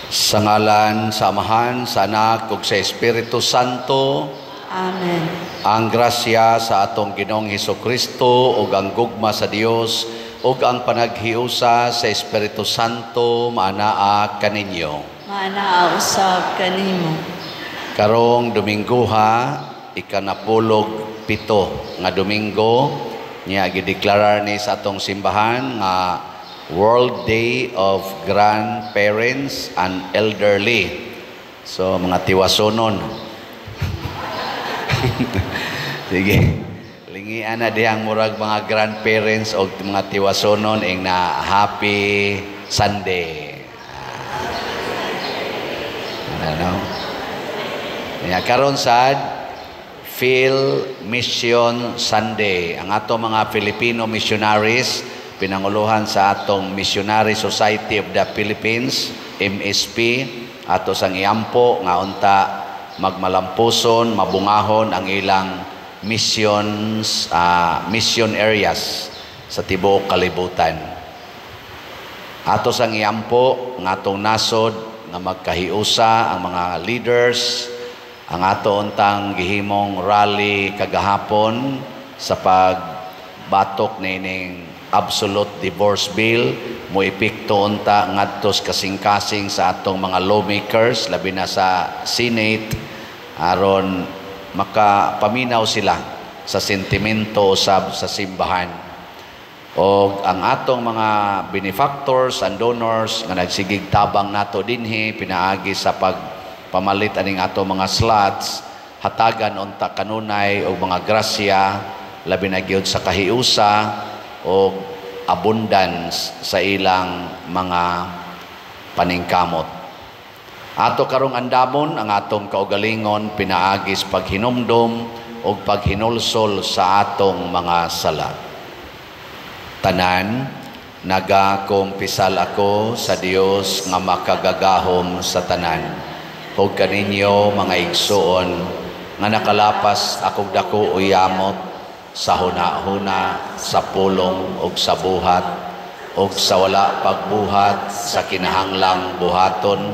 Sa ngalan sa Amahan, sa Anak ug sa Espiritu Santo. Amen. Ang grasya sa atong Ginoong Hesukristo ug ang gugma sa Dios ug ang panaghiusa sa Espiritu Santo maanaa kaninyo. Maanaa usab kanimo. Karong Dominggoha, ikanapulog pito nga Domingo, niya gideklarar ni sa atong simbahan nga World Day of Grandparents and Elderly. So, mga tiwasonon. Sige. Lingian na dihang murag mga grandparents o mga tiwasonon ing na happy Sunday. Ano? Ya, karon sad Phil Mission Sunday. Ang ato mga Filipino missionaries pinanguluhan sa atong Missionary Society of the Philippines, MSP, ato sang iampo nga unta magmalampuson, mabungahon ang ilang missions, mission areas sa tibuok kalibutan. Ato sang iampo nga atong nasod nga magkahiusa ang mga leaders, ang ato untang gihimong rally kagahapon sa pagbatok nining absolute divorce bill mo epekto unta ngadto sa kasing-kasing sa atong mga lawmakers, labi na sa Senate, aron makapaminaw sila sa sentimento usab sa simbahan. Og ang atong mga benefactors and donors nga nagsigig tabang nato dinhi pinaagi sa pagpamalit aning atong mga slots, hatagan unta kanunay og mga grasya, labi na gyud sa kahiusa og abundance sa ilang mga paningkamot. Ato karong andamon ang atong kaugalingon pinaagis paghinumdom og paghinulsol sa atong mga sala. Tanan, nagakumpisal ako sa Dios nga makagagahom sa tanan ug kaninyo mga igsuon nga nakalapas akog dako o yamot sa huna-huna, sa pulong ug sa buhat ug sa wala pagbuhat sa kinahanglang buhaton,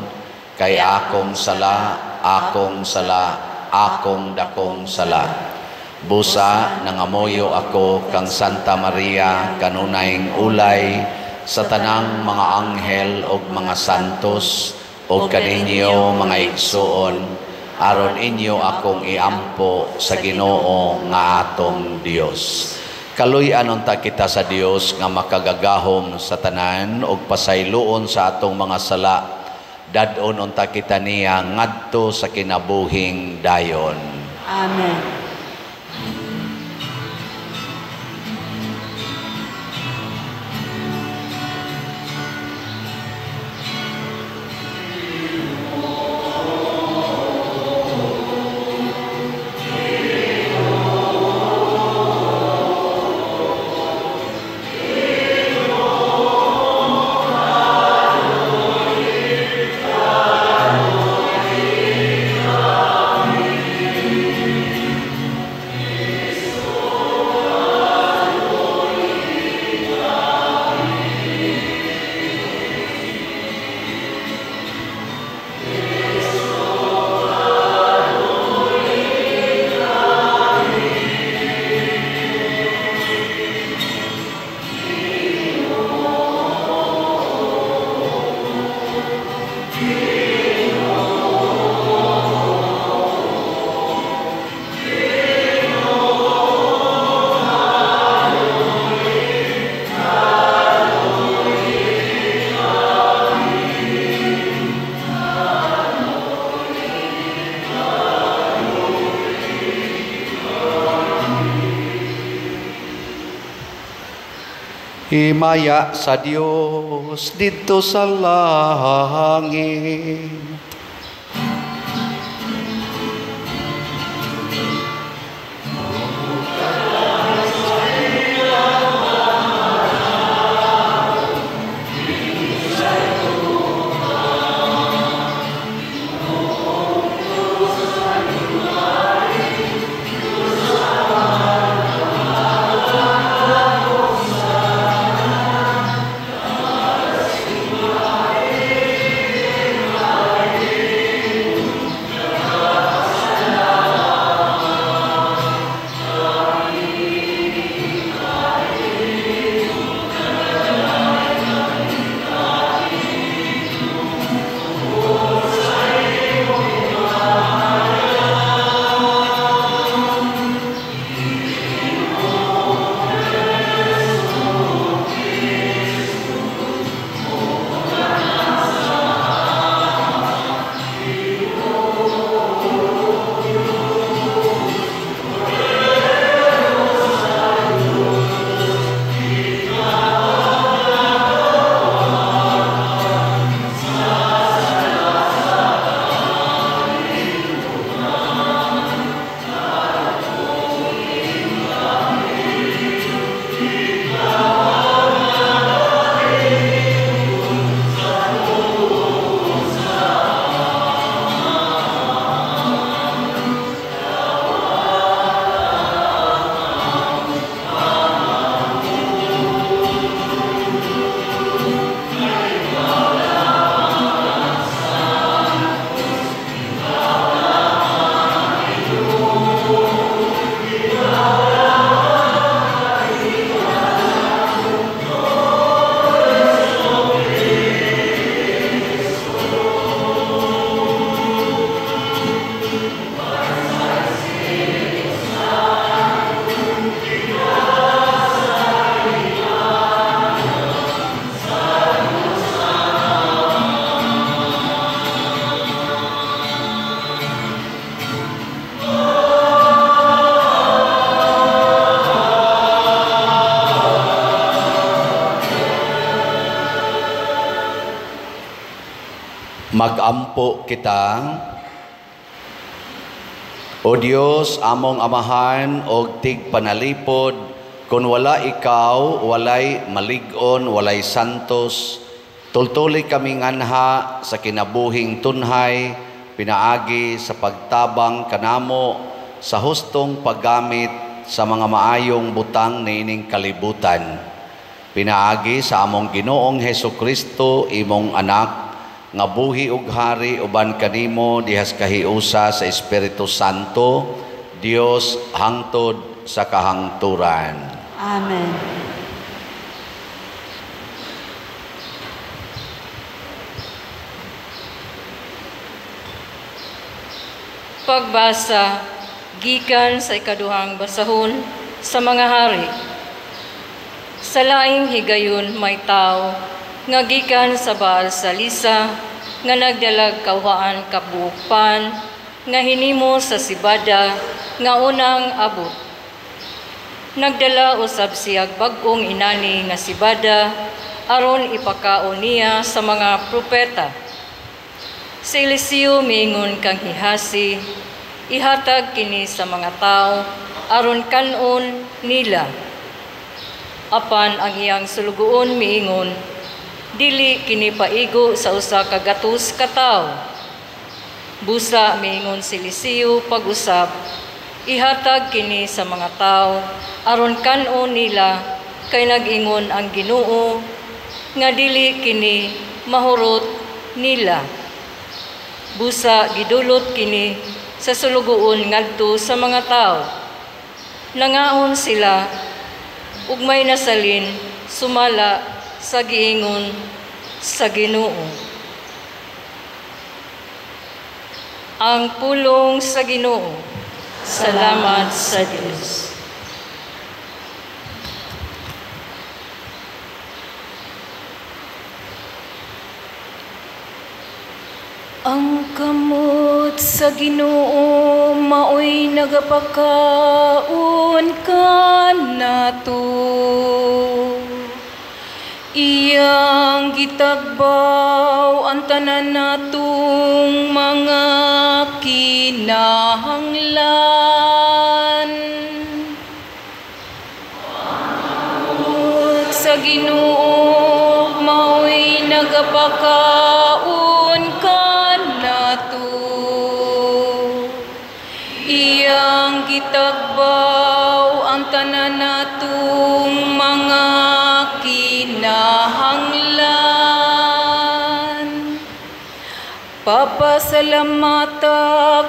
kay akong sala, akong sala, akong dakong sala. Busa nangamuyo ako kang Santa Maria kanunayng ulay, sa tanang mga anghel ug mga santos ug kaninyo mga igsuon, aron inyo akong iampo sa Ginoo nga atong Dios. Kaluy-an unta kita sa Dios nga makagagahom sa tanan ug pasayloon sa atong mga sala. Dad-on unta kita niya ngadto sa kinabuhing dayon. Amen. Himaya sa Dios didto sa langit. Magampo kita. O Dios, among Amahan og tigpanalipod, kun wala ikaw, walay malig-on, walay santos. Tultuli kami nganha sa kinabuhing tunhay, pinaagi sa pagtabang kanamo sa hustong paggamit sa mga maayong butang niining kalibutan. Pinaagi sa among Ginoong Hesus Kristo, imong anak, nga buhi ug hari uban kanimo dihas kahiusa sa Espiritu Santo, Dios hangtod sa kahangturan. Amen. Pagbasa gikan sa ikaduhang basahon sa mga hari. Sa laing higayon may tao nga gikan sa Baal Salisa nga nagdalag kawhaan kabupan nga hinimo sa sibada nga unang abot. Nagdala usab siyag bag-ong inani nga sibada aron ipakaon niya sa mga propeta. Si Eliseo miingon kang Gehasi, ihatag kini sa mga tao aron kan-on nila. Apan ang iyang sulugoon miingon, dili kini paigo sa usa ka gatos ka tawo. Busa miingon si Eliseo pag-usab, ihatag kini sa mga tao aron kan-on nila, kay nag-ingon ang Ginoo nga dili kini mahurot nila. Busa gidulot kini sa sulugoon ngadto sa mga tao. Nangaon sila ug may nasalin sumala sa giingon sa Ginoo. Ang pulong sa Ginoo. Salamat sa Dios. Ang kamot sa Ginoo maoy nagapakaon kanato. Iyang gitagbaw ang tanan natong mga kinahanglan. Kamot sa Ginoo maoy nagapakaon kanato. Iyang gitagbaw ang tanan natong mga kinahanglan. Papasalamata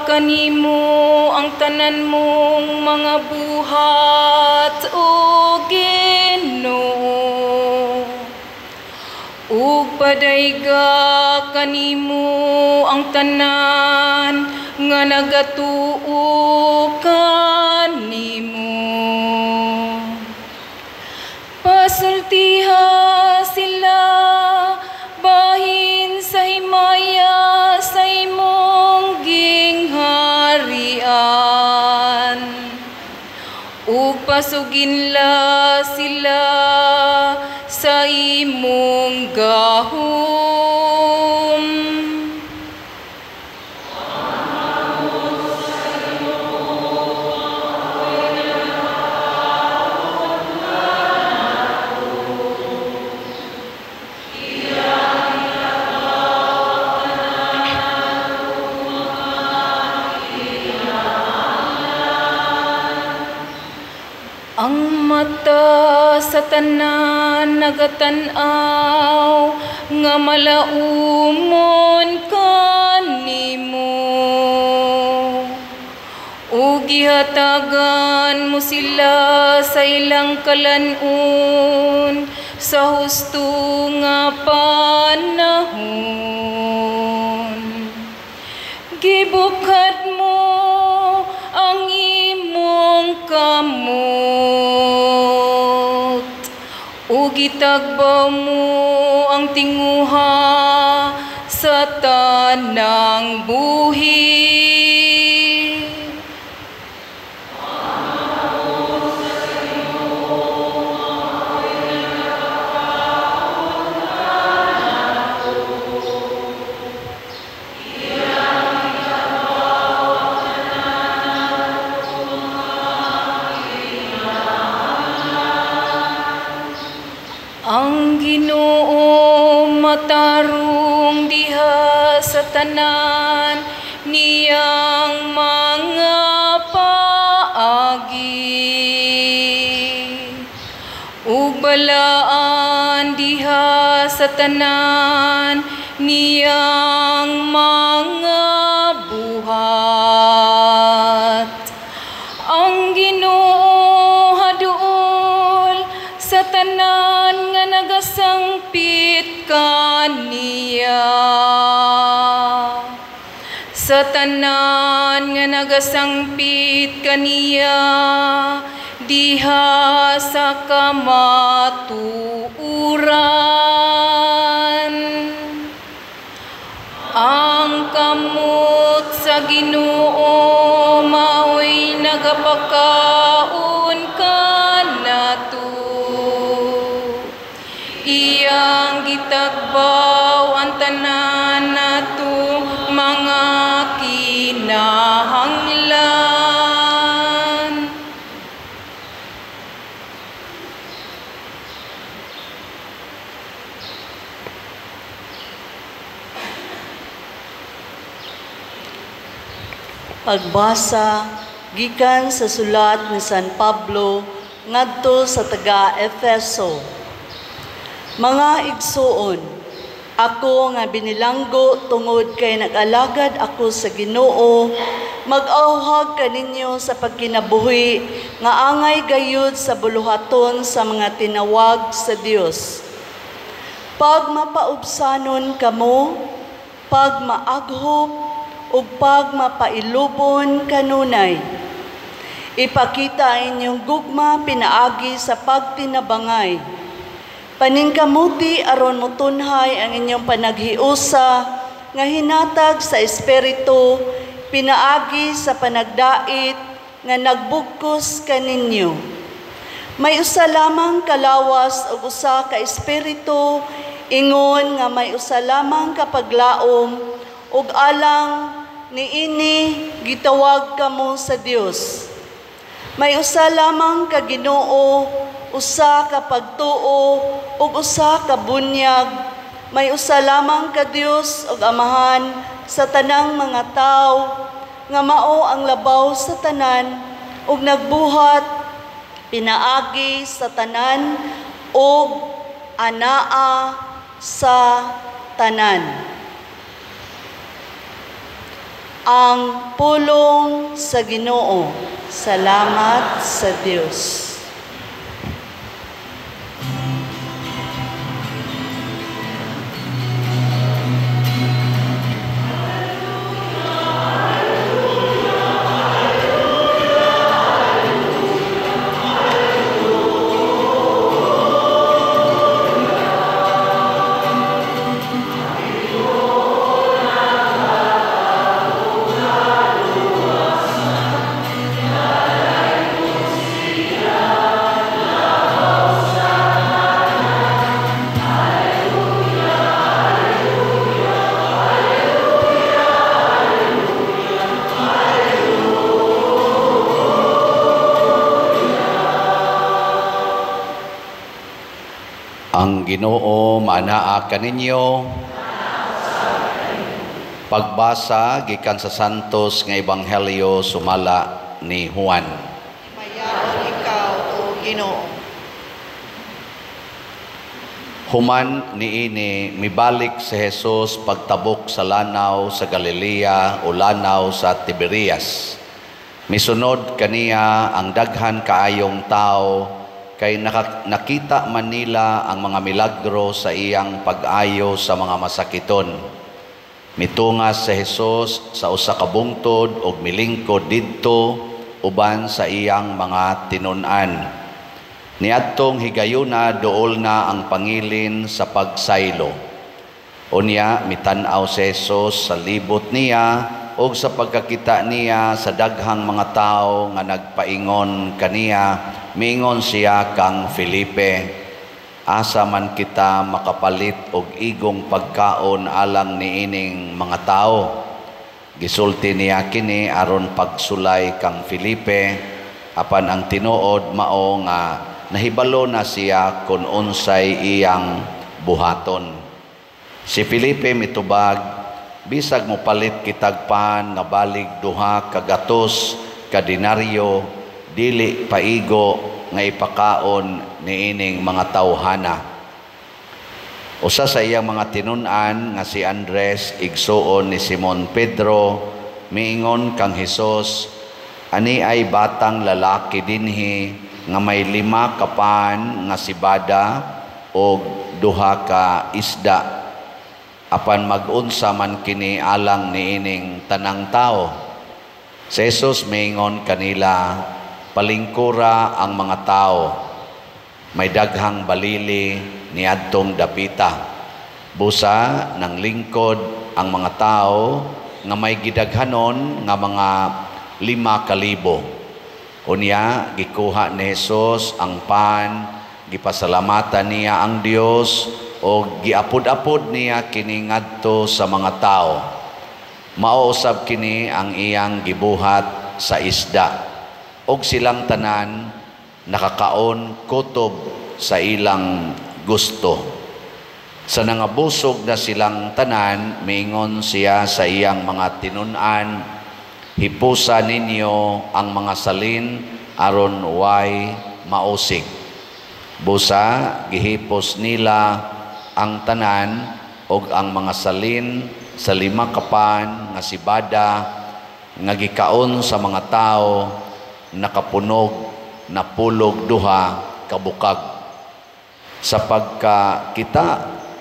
kanimo ang tanan mong mga buhat, o Ginoo. Ug padayga kanimo ang tanan nga nagatuo kanimo. Pasultiha sila bahin sa himaya sa imong gingharian. Ug pasuginla sila sa imong gahom. Ang mata sa tanan nagatan-aw nga malaumon kanimo. Ug gihatagan mo sila sa ilang kalan-on sa husto nga panahon. Gibukhat mo ang imong kamot ug gitagbaw mo ang tinguha sa tanang buhi. tanan niyang mga paagi. Ug balaan diha sa tanan niyang mga buhat. Ang Ginoo haduol sa tanan nga nagasangpit kaniya. Sa tanan nga nagasangpit kaniya diha sa kamatuoran. Ang kamot sa Ginoo maoy nagapakaon kanato. Iyang gitagbaw ang tanan nato mga kinahanglan. Pagbasa gikan sa sulat ni San Pablo ngadto sa taga-Efeso. Mga igsuon, ako nga binilanggo tungod kay nag-alagad ako sa Ginoo, mag-auhag kaninyo sa pagkinabuhi nga angay gayud sa buluhaton sa mga tinawag sa Dios. Pag mapaubsanon kamo, pag maaghop, ug pagmapailubon kanunay. Ipakita inyong gugma pinaagi sa pagtinabangay. Paningkamuti aron motunhay ang inyong panaghiusa nga hinatag sa espiritu pinaagi sa panagdait nga nagbugkos kaninyo. May usa lamang kalawas ug usa ka espiritu, ingon nga may usa lamang ka paglaom ug alang niini gitawag kamo sa Dios. May usa lamang ka Ginoo, usa ka pagtuo ug usa ka bunyag. May usa lamang ka Dios ug Amahan sa tanang mga tawo nga mao ang labaw sa tanan ug nagbuhat pinaagi sa tanan ug anaa sa tanan. Ang pulong sa Ginoo. Salamat sa Dios. Ang Ginoo maanaa kaninyo. Pagbasa gikan sa Santos nga Ebanghelyo sumala ni Juan. Mayaon ikaw, o Ginoo. Human niini mibalik si Jesus pagtabok sa lanaw sa Galilea o lanaw sa Tiberias. Misunod kaniya ang daghan kaayong tao kay nakita man nila ang mga milagro sa iyang pag-ayo sa mga masakiton. Mitungas si Jesus sa usa ka bungtod og milingkod didto uban sa iyang mga tinun-an. Niadtong higayuna duol na ang pangilin sa pagsaylo. Unya mitan-aw si Jesus sa libot niya og sa pagkakita niya sa daghang mga tawo nga nagpaingon kaniya, miingon siya kang Felipe, asa man kita makapalit og igong pagkaon alang niining mga tawo? Gisulti niya kini aron pagsulay kang Felipe, apan ang tinuod mao nga nahibalo na siya kun unsay iyang buhaton. Si Felipe mitubag, bisag mopalit kitag pan nga balig 2 ka denaryo, dili paigo nga ipakaon niining mga tawhana." Usa sa iyang mga tinun-an nga si Andres, igsuon ni Simon Pedro, miingon kang Hesus, "Ani ay batang lalaki dinhi nga may 5 ka pan nga sibada og 2 ka isda. Apan mag-unsa man kini alang niining tanang tao?" Si Jesus miingon kanila, "Palingkura ang mga tao." May daghang balili niadtong dapita. Busa nang lingkod ang mga tao nga may gidaghanon nga mga 5,000. Unya gikuha ni Jesus ang pan, gipasalamatan niya ang Dios o giapod-apod niya kini ngadto sa mga tao. Mao usab kini ang iyang gibuhat sa isda. Og silang tanan nakakaon kutob sa ilang gusto. Sa nangabusog na silang tanan, miingon siya sa iyang mga tinun-an, "Hipusa ninyo ang mga salin aron way mausig." Busa gihipos nila ang tanan og ang mga salin sa 5 ka pan nga sibada nga gikaon sa mga tao nakapunog na 12 ka bukag. Sa pagkakita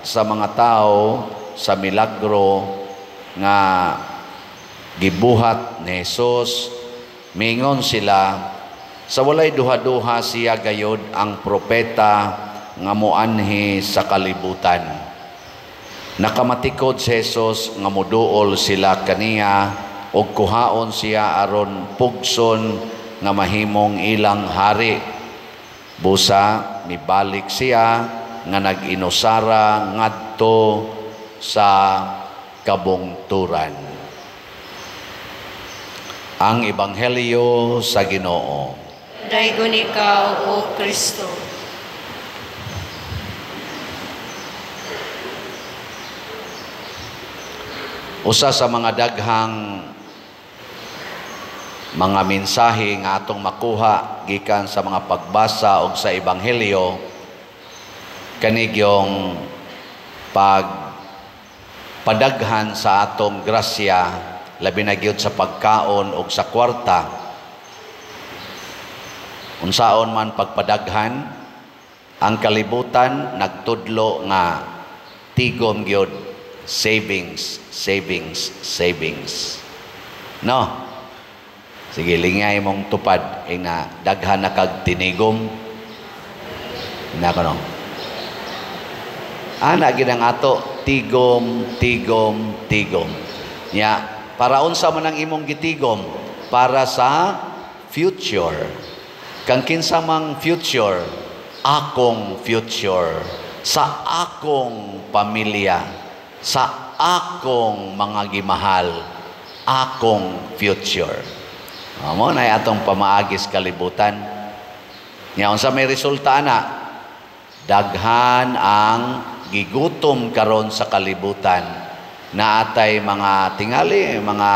sa mga tao sa milagro nga gibuhat ni Jesus, mingon sila, "Sa walay duha-duha siya gayod ang propeta nga moanhi sa kalibutan." Nakamatikod si Jesus nga moduol sila kaniya ug kuhaon siya aron pugson nga mahimong ilang hari. Busa mibalik siya nga nag-inusara ngadto sa kabungturan. Ang Ebanghelyo sa Ginoo. Daygon ikaw, O Kristo. Usa sa mga daghang mga mensahe nga atong makuha gikan sa mga pagbasa og sa Ebanghelyo kanigyong pagpadaghan sa atong grasya, labi na gyud sa pagkaon og sa kwarta. Unsaon man pagpadaghan, ang kalibutan nagtudlo nga tigom gyud, savings, savings, savings. No? Sige, lingay mong tupad, ing na daghan na kag tinigom. Ina ko no. Ana gid ang ato, tigom, tigom, tigom. Nya, para unsa man ang imong gitigom? Para sa future. Kang kinsa mang future? Akong future, sa akong pamilya, sa akong mga gimahal, akong future. Mo na atong pamaagis kalibutan. Nya unsa may resulta ana? Daghan ang gigutom karon sa kalibutan. Naatay mga tingali, mga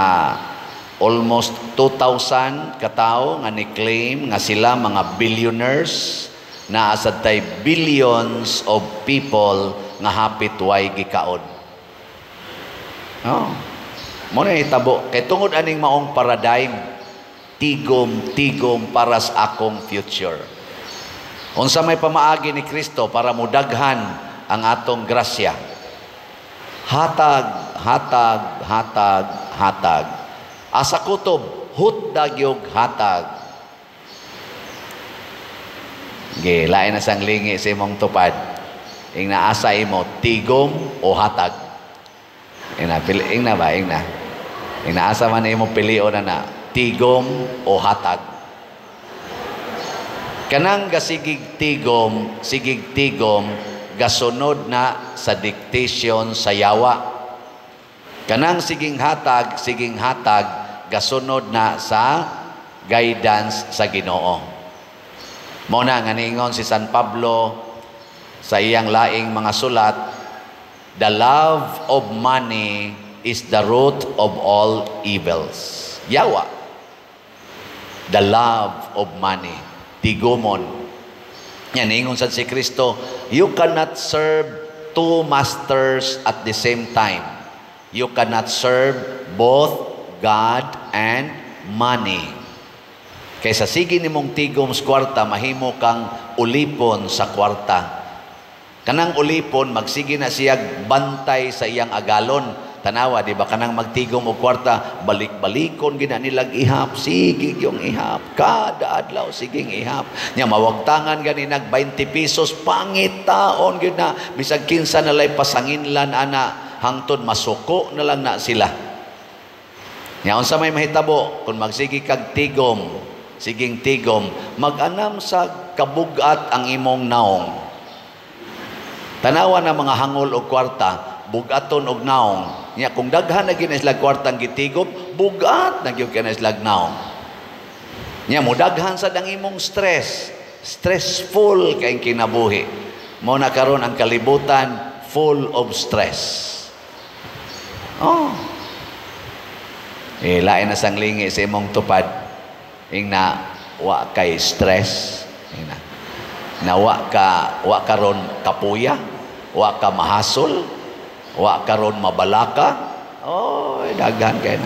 almost 2,000 katao nga ni-claim nga sila mga billionaires. Naa sad tay billions of people nga hapit way gikaon. Oh. Mo na hitabo kay tungod aning maong paradigm, tigom tigom para sa akong future. Unsa may pamaagi ni Kristo para mudaghan ang atong grasya? Hatag, hatag, hatag, hatag. Asa kutob, hutdag yung hatag. Ge, lain na sang lingi sa imong tupad. Ing naasa imo, tigom o hatag. Ing na, pili, ing na ba? Ing na. Ing naasa man imo pilion na na, tigom o hatag. Kanang gasigig tigom, sigig tigom, gasunod na sa dictation sa yawa. Kanang siging hatag, gasunod na sa guidance sa Ginoo. Mao na nga niingon si San Pablo sa iyang laing mga sulat, the love of money is the root of all evils. Yawa. The love of money. Tigumon. Yan, ingon sad si Kristo, you cannot serve two masters at the same time. You cannot serve both God and money. Kaysa sige nimong tigom sa kwarta, mahimo kang ulipon sa kwarta. Kanang ulipon, magsige na siya bantay sa iyang agalon. Tanawa, di ba? Kanang magtigom og kwarta, balik-balikon gina nilag ihap, sige yung ihap, kada adlaw siging ihap. Nya mawagtangan gani nag 20 pesos, pangitaon gyud na, bisag kinsa na lay pasanginlan ana, hangtod masuko na lang na sila. Nya unsa may mahitabo kung magsige kag tigom, siging tigom, mag-anam sa kabugat ang imong naong. Tanawa na mga hangol og kwarta, bugaton og naong. Nya kung daghan na gyud na sila kwartang gitigom, bugat na gyud na sila naong. Nya modaghan sad ang imong stress, stressful kay kinabuhi. Mao na karon ang kalibutan full of stress. Oh. Eh, lain na sang lingi sa imong tupad. Ing na wa kay stress, ing na na wa karon kapuya, wa ka mahasol, wa karon mabalaka. Oh, daghan kay na.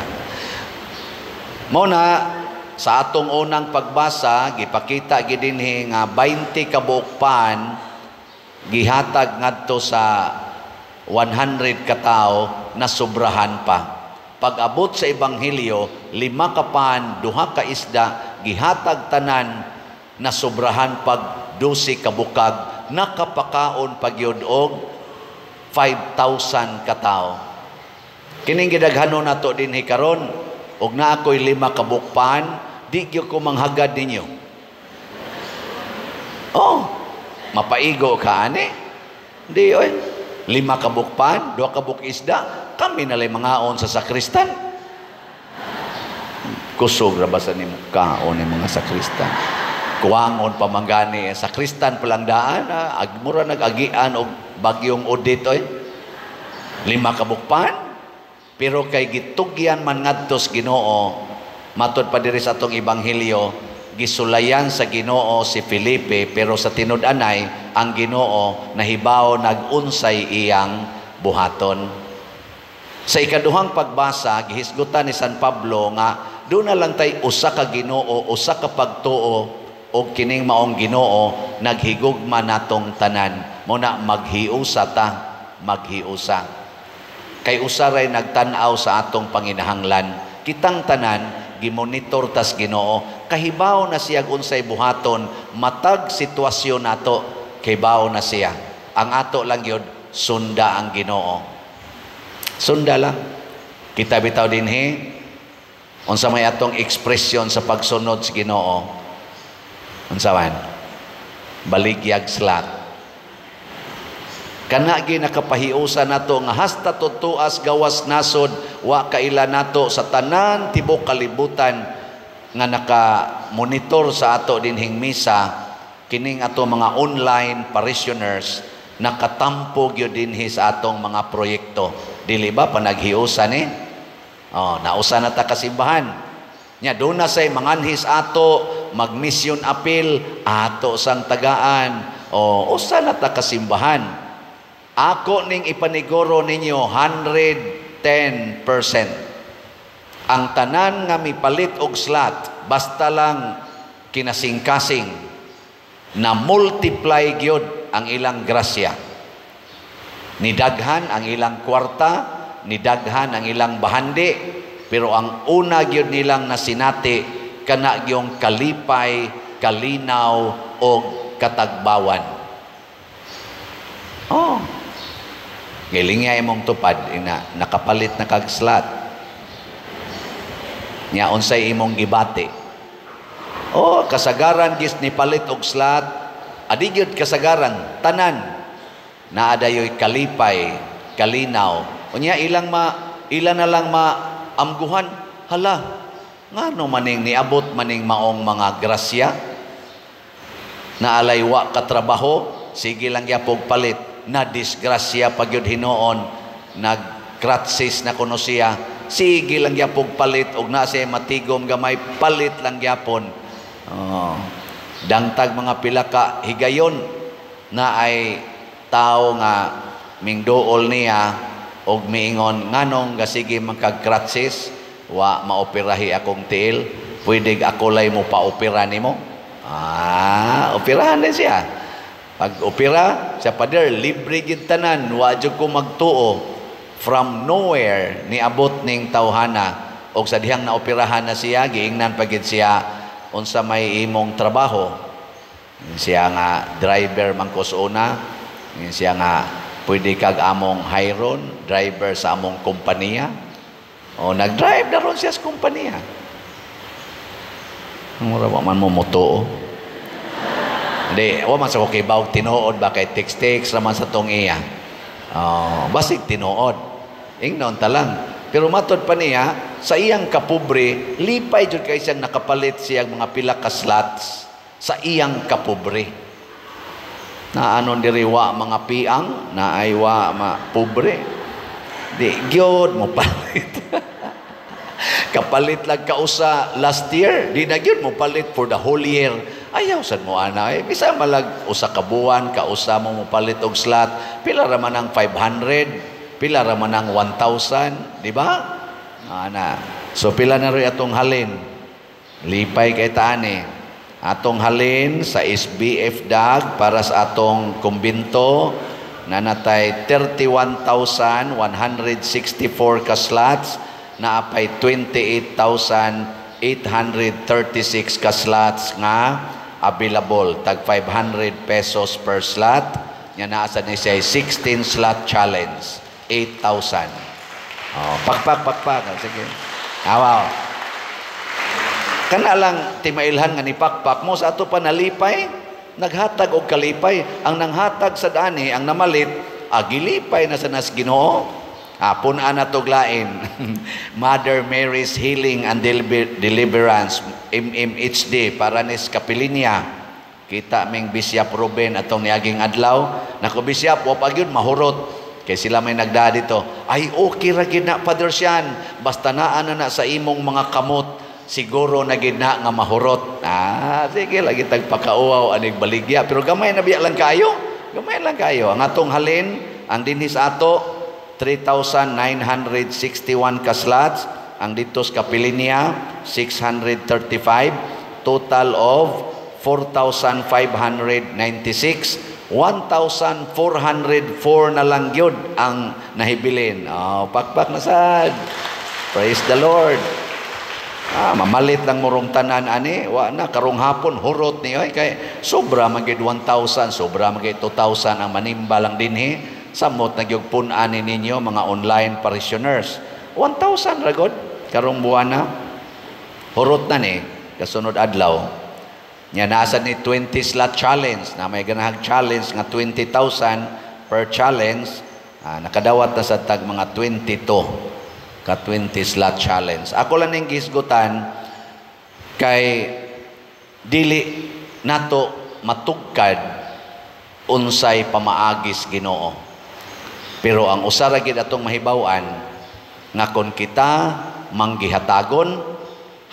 Mao na sa atong unang pagbasa gipakita gid dinhi nga 20 ka buok pan gihatag ngadto sa 100 ka tawo na sobrahan pa. Pag-abot sa ebanghelyo, 5 ka pan, 2 ka isda gihatag tanan na sobrahan pag 12 ka bukag, nakapakaon pagyud og 5,000 ka tawo. Kining gidaghanon nato dinhi karon, og naa ko'y 5 ka bukpan, di gyud ko manghagad ninyo. Oh, mapaigo ka ani? Di oy. 5 ka bukpan, 2 ka buk isda, kami nalay mangaon sa sakristan. Kusog ra ba sa nimo kaon ni mga sakristan? Kuwangon pa man gani sakristan palang daan, mura nag-agian og bagyong audit oy. 5 ka bukpan, pero kay gitugyan man ngadto sa Ginoo, matod pa diri sa atong ebanghelyo, gisulayan sa Ginoo si Felipe, pero sa tinud-anay ang Ginoo nahibaw nag-unsay iyang buhaton. Sa ikaduhang pagbasa, gihisgutan ni San Pablo nga doon na lang tay usa ka Ginoo, usa ka pagtuo, og kining maong Ginoo naghigugma natong tanan. Mo na maghiusa ta, maghiusa. Kay usa ray nagtan-aw sa atong panginahanglan. Kitang tanan gimonitor tas Ginoo, kahibaw na siya unsay buhaton matag sitwasyon nato, kahibaw na siya. Ang ato lang gyud sunda ang Ginoo. Sunda lang. Kita bitaw dinhi unsa may atong ekspresyon sa pagsunod sa Ginoo? Unsa man? Baligyag slot. Kana gi nakapahiusa nato nga hasta tutuas gawas nasod wa kaila nato sa tanan tibok kalibutan nga naka-monitor sa ato dinhing misa, kining ato mga online parishioners nakatampo gyud dinhi sa atong mga proyekto. Dili ba panaghiusa ni? Oh, nausa na ta kasimbahan. Nya doon na say manganhis ato, mag-mission appeal ato sang tagaan. O usa na ta kasimbahan. Ako ning ipaniguro ninyo 110%. Ang tanan nga mipalit og slot, basta lang kinasingkasing na multiply gyud ang ilang grasya. Nidaghan ang ilang kwarta, nidaghan ang ilang bahandi, pero ang una gyud nilang nasinati kana gyung kalipay, kalinaw og katagbawan. Oh. Gilingya imong tupad ina nakapalit na kag slot. Nya unsay imong gibati? Oh, kasagaran gis ni palit og slot, adi gyud kasagaran tanan naa dayoy kalipay, kalinaw. Unya ilang ma ila na lang maamguhan, hala ngano maning niabot maning maong mga grasya? Naalay wa katrabaho, sige lang gyapog palit, na disgrasya pagyud hinuon, nag Nag-crutches na kuno siya. Sige lang gyapon palit og na siya matigom gamay, palit lang gyapon. Oh. Dangtag mga pila ka higayon na ay tao nga mingduol niya og miingon, "Nganong gasige man kag crutches? Wa maoperahi akong tiil, pwede ako lay mo paopera nimo." Ah, operahan din siya. Pag opera siya, "Pader, libre gid tanan, wa jud ko magtuo." From nowhere niabot ning tawhana, og sa dihang naoperahan na siya, giingnan pa gid siya, "Unsa may imong trabaho?" Siya nga, "Driver man ko sa una." Siya nga, "Pwede kag among hiron, driver sa among kompanya." O nag-drive na ron siya sa kompanya. Mura wa man mo motuo. Hindi, wa man sa ko kibaw tinuod ba, kay text-text raman sa tong iya. Oh, basig tinuod. Ingnon ta lang. Pero matod pa niya, sa iyang kapobre, lipay jud kay siyang nakapalit siyang mga pila ka slots sa iyang kapobre. Na anon diri wa mga piang, na ay wa ma pobre. Di gyud mo palit. Kapalit lang kausa last year, di na gyud mo palit for the whole year. Ayaw sad mo ana eh. Bisa malag usa ka buwan, kausa mo mo palit og slot, pila ra man ang 500, pila ra man ang 1,000, di ba? Ana. So pila na rin atong halin? Lipay kay taani. Atong halin sa SBF DAG para sa atong kumbinto nanatay 31,164 ka slots, naapay 28,836 ka slots nga available, tag 500 pesos per slot nga naa sa ni siya 16 slot challenge, 8,000. Oh, pakpak, pakpak, sige. Awaw. Kana lang timailhan nga ni pakpak mo sa ato pa nalipay, naghatag og kalipay ang nanghatag sa dani, ang namalit agilipay na sa nas Ginoo. Ah, pun-an na tog lain. Mother Mary's Healing and Deliverance, MMHD, para ni Kapilinya. Kita ming Bishop Ruben atong niaging adlaw. Naku, Bishop, wa pa gyud mahurot. Kay sila may nagda dito. "Ay, okay ra gid na, Father Sean. Basta naa na na sa imong mga kamot, siguro na gid na nga mahurot." Ah, sige, lagi tagpakauaw anig baligya. Pero gamay na biya lang kayo. Gamay lang kayo. Ang atong halin, ang dinhi sa ato, 3,961 ka slots. Ang dito sa Kapilinya, 635. Total of 4,596. 1,404 na lang yun ang nahibilin. Oh, pakpak na sad. Praise the Lord. Ah, mamalit lang murong tanan ani, wa na karong hapon hurot ni oy, kay sobra man gid 1,000, sobra man gid 2,000 ang manimba lang dinhi. Samot na gyud pun-ani ninyo mga online parishioners. 1,000 ra god karong buwana. Hurot na ni kasunod adlaw. Nya nasa ni 20 slot challenge na may ganahag challenge nga 20,000 per challenge, nakadawat na sa tag mga 22 ka 20 slot challenge. Ako lang ning gisgutan kay dili nato matugkad unsay pamaagis Ginoo. Pero ang usa ra gid atong mahibaw-an nga kon kita manggihatagon,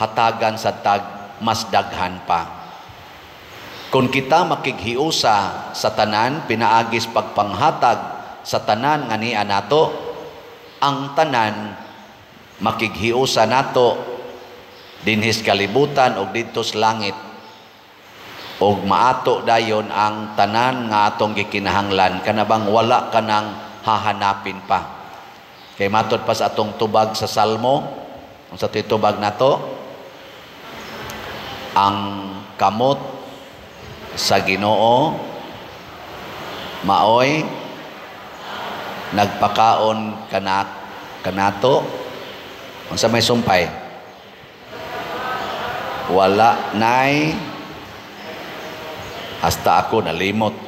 hatagan sa tag mas daghan pa. Kung kita makighiusa sa tanan, pinaagis pagpanghatag sa tanan nga niya nato, ang tanan makighiusa nato dinhis kalibutan og didto sa langit, og maato dayon ang tanan nga atong gikinahanglan, kanabang wala ka nang hahanapin pa. Kay matod pa sa atong tubag sa Salmo, unsa to'y tubag nato? Ang kamot sa Ginoo maoy nagpakaon kanato. Unsa may sumpay? Wala nay, hasta ako nalimot.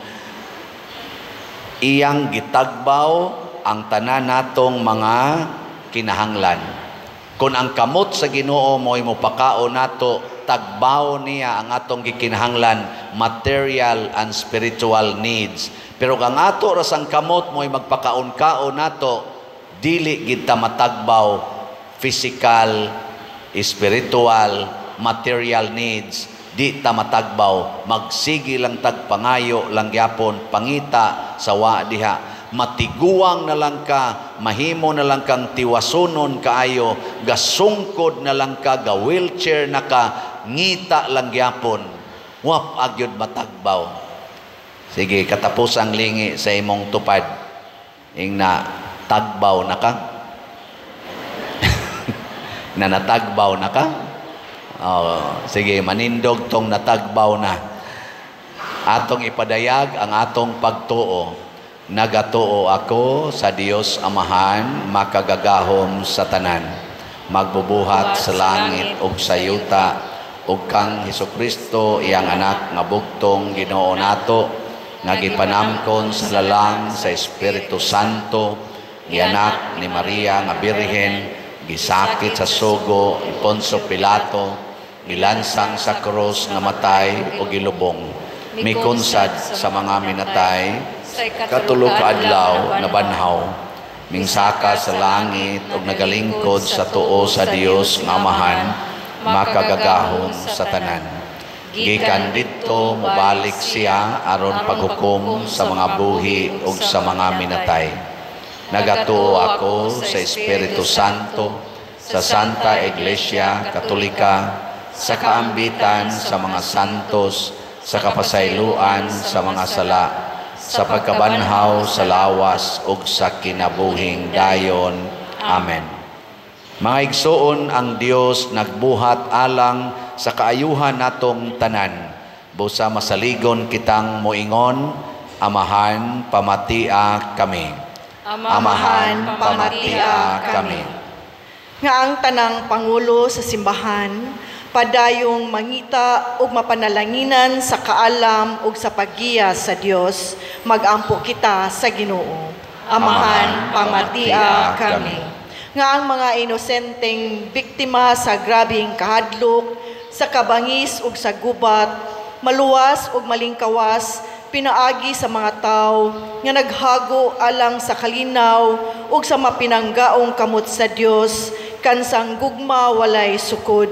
Iyang gitagbaw ang tanan natong mga kinahanglan. Kung ang kamot sa Ginoo mo'y mopakaon nato, tagbaw niya ang atong gikinahanglan, material and spiritual needs. Pero kung ato rasang kamot mo'y magpakaon-kaon nato, Dili gid ta matagbaw physical, spiritual, material needs. Di ta matagbaw, magsigi lang tagpangayo lang gyapon, pangita sa wa diha. Matiguang na lang ka, mahimo na lang kang tiwasunon kaayo, gasungkod na lang ka, ga wheelchair na ka, ngita lang gyapon, wap agyod matagbaw. Sige, katapos ang lingi sa imong tupad, ingna tagbaw na ka. Na natagbaw na ka. Oh, sige, manindog tong natagbaw na. Atong ipadayag ang atong pagtuo. Nagatuo ako sa Dios Amahan, makagagahom sa tanan, magbubuhat sa langit ug sa yuta, ug kang Hesukristo iyang anak nga bugtong Ginoo nato, nga gipanamkon sa lalang sa Espiritu Santo, gianak ni Maria nga Birhen, gisakit sa sugo ni Poncio Pilato, gilansang sa krus, namatay o gilubong, mikonsad sa mga minatay, katulo ka adlaw nabanhaw, mingsaka sa langit ug nagalingkod sa tuo sa Dios nga Amahan, makagagahom sa tanan. Gikan didto mobalik siya aron paghukom sa mga buhi ug sa mga minatay. Nagatuo ako sa Espiritu Santo, sa Santa Iglesia Katolika, sa kaambitan sa mga santos, sa kapasayloan sa mga sala, sa pagkabanhaw sa lawas ug sa kinabuhing dayon. Amen. Mga igsoon, ang Dios nagbuhat alang sa kaayuhan natong tanan. Busa masaligon kitang moingon, Amahan, pamatia kami. Amahan, pamatia kami. Nga ang tanang pangulo sa simbahan, padayong mangita ug mapanalanginan sa kaalam ug sa paggiya sa Dios, magampo kita sa Ginoo. Amahan, pamatia kami. Nga ang mga inosenteng biktima sa grabing kahadlok, sa kabangis ug sa gubat, maluwas ug malingkawas, pinaagi sa mga tao nga naghago alang sa kalinaw ug sa mapinanggaong kamot sa Dios, kansang gugma walay sukod.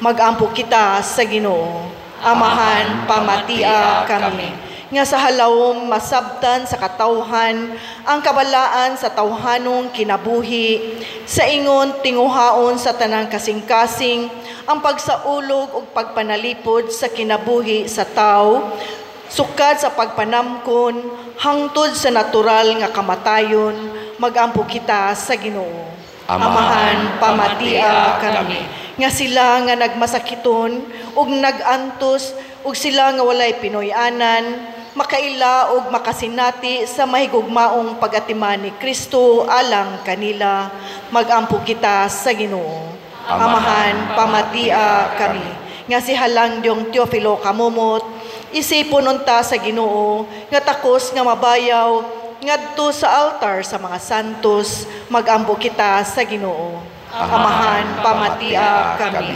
Magampo kita sa Ginoo. Amahan, pamatia kami. Nga sa halawom masabtan sa katawhan ang kabalaan sa tawhanong kinabuhi, sa ingon tinguhaon sa tanang kasing-kasing ang pagsaulog ug pagpanalipod sa kinabuhi sa tao, sukad sa pagpanamkon hangtod sa natural nga kamatayon. Magampo kita sa Ginoo. Amahan, pamatia kami. Nga sila nga nagmasakiton ug nagantos ug sila nga walay Pinoy-anan, makaila ug makasinati sa mahigugmaong pag-atiman ni Kristo alang kanila. Magampo kita sa Ginoo. Amahan, pamatia kami. Nga si Halang Diyong Teofilo Kamumot, isipon unta sa Ginoo nga takos nga mabayaw ngadto sa altar sa mga santos. Magampo kita sa Ginoo. Amahan, pamatia kami.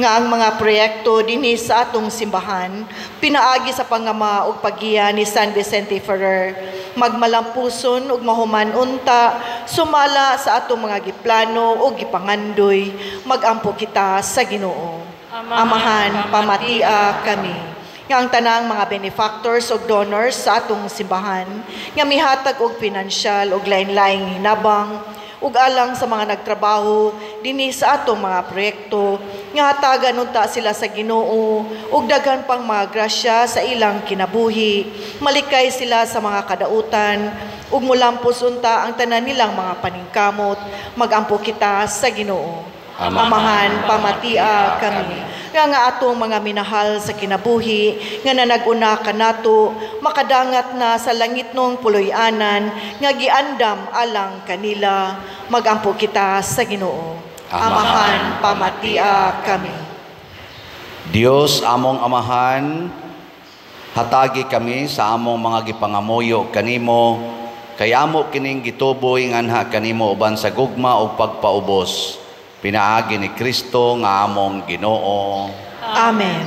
Nga ang mga proyekto dinhi sa atong simbahan, pinaagi sa pangama ug paggiya ni San Vicente Ferrer, magmalampuson ug mahuman unta sumala sa atong mga giplano ug gipangandoy. Magampo kita sa Ginoo. Amahan, pamatia kami. Nga ang tanang mga benefactors ug donors sa atong simbahan nga mihatag og pinansyal ug lain-laing hinabang ug alang sa mga nagtrabaho dinhi sa atong mga proyekto, nga hatagan unta sila sa Ginoo ug daghan pang mga grasya sa ilang kinabuhi. Malikay sila sa mga kadautan ug mulampos unta ang tanan nilang mga paningkamot. Magampo kita sa Ginoo. Amahan, pamatia kami. Nga nga atong mga minahal sa kinabuhi, nga nanag-una kanato, makadangat na sa langitnong puloy-anan, nga giandam alang kanila. Magampo kita sa Ginoo. Amahan, pamatia kami. Dios among Amahan, hatagi kami sa among mga gipangamuyo kanimo, kay amo kining gituboy nganha kanimo uban sa gugma ug pagpaubos. Pinaagi ni Kristo nga among Ginoo. Amen.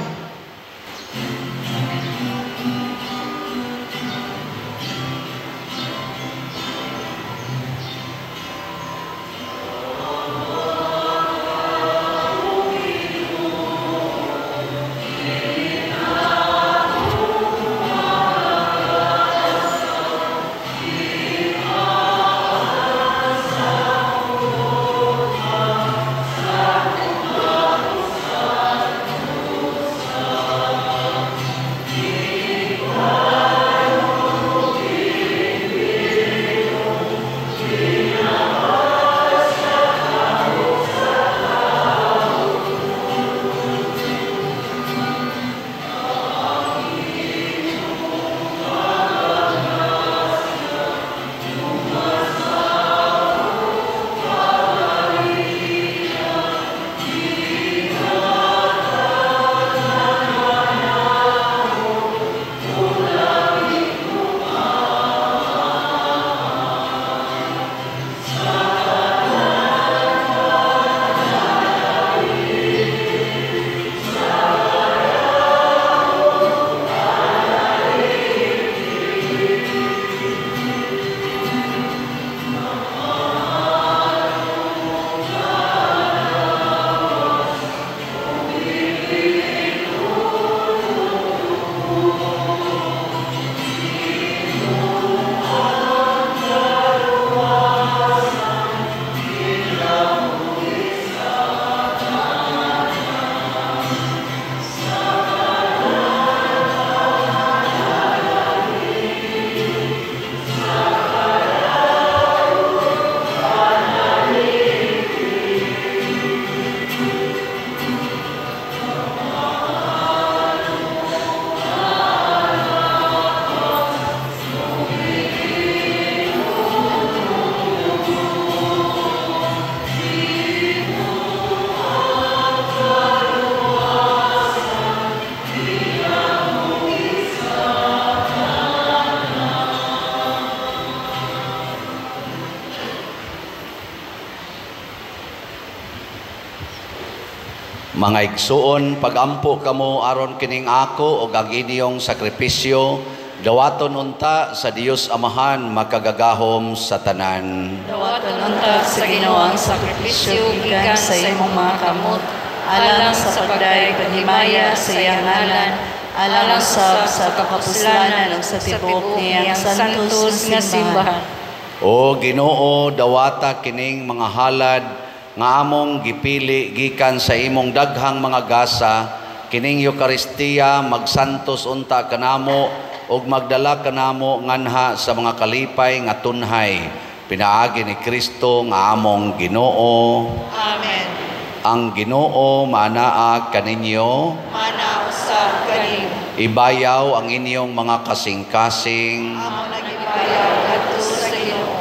Mga igsuon, pagampo kamo aron kining ako og ang inyong sakripisyo, dawaton unta sa Dios Amahan makagagahom sa tanan. Dawaton unta sa Ginoo ang sakripisyo gikan sa imong mga kamot, alang sa pagdayeg paghimaya sa iyang ngalan, alang usab sa kapuslanan ug sa tibuok niyang santos nga simbahan. O Ginoo, dawata kining mga halad nga among gipili gikan sa imong daghang mga gasa, kining Eukaristiya magsantos unta kanamo ug magdala kanamo nganha sa mga kalipay nga tunhay, pinaagi ni Kristo nga among Ginoo. Amen. Ang Ginoo manaa kaninyo, Mana usab kanimo. Ibayaw ang inyong mga kasing-kasing. Amo nagibayaw kadto sa Ginoo.